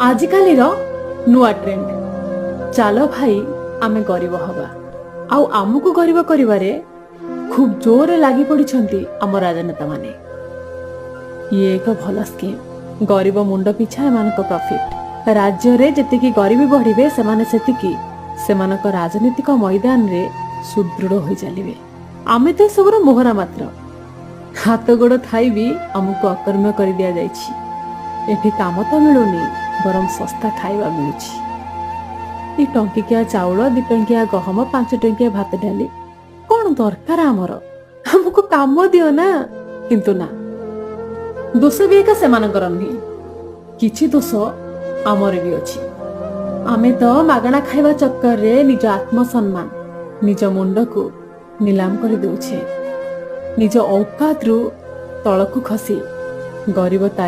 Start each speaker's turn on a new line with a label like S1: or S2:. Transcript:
S1: ଆଜିକାଲିର ନୂଆ ଟ୍ରେଣ୍ଡ, ଚାଲ ଭାଇ ଆମେ ଗରିବ ହବା। ଆଉ ଆମକୁ ଗରିବ କରିବାରେ ଖୁବ୍ ଜୋରରେ ଲାଗି ପଡିଛନ୍ତି ଆମ ରାଜନେତାମାନେ। ଇଏ ଏକ ଭଲ ସ୍କିମ୍। ଗରିବ ମୁଣ୍ଡ ପିଛା ଏମାନଙ୍କ ପ୍ରଫିଟ୍। ରାଜ୍ୟରେ ଯେତିକି ଗରିବୀ ବଢିବେ, ସେମାନେ ସେତିକି ସେମାନଙ୍କ ରାଜନୈତିକ ମଇଦାନରେ ସୁଦୃଢ ହୋଇ ଚାଲିବେ। ଆମେ ତ ଏସବୁର ମୋହରା ମାତ୍ର। ହାତ ଗୋଡ ଥାଇ ବି ଆମକୁ ଅକର୍ମ କରି ଦିଆଯାଇଛି। ଏଠି କାମ ତ ମିଳୁନି, ବରଂ ଶସ୍ତା ଖାଇବା ମିଳୁଛି। ଏଇ ଟଙ୍କିକିଆ ଚାଉଳ, 2 ଟଙ୍କିଆ ଗହମ, 5 ଟଙ୍କିଆ ଭାତ ଡାଲି କଣ ଦରକାର ଆମର? ଆମକୁ କାମ ଦିଅ ନା। କିନ୍ତୁ ନା, ଦୋଷ ବି ଏକା ସେମାନଙ୍କର ନୁହେଁ, କିଛି ଦୋଷ ଆମର ବି ଅଛି। ଆମେ ତ ମାଗଣା ଖାଇବା ଚକ୍କରରେ ନିଜ ଆତ୍ମସମ୍ମାନ, ନିଜ ମୁଣ୍ଡକୁ ନିଲାମ କରି ଦଉଛେ। ନିଜ ଔକାତରୁ ତଳକୁ ଖସି ଗରିବ ତାଲିକାରେ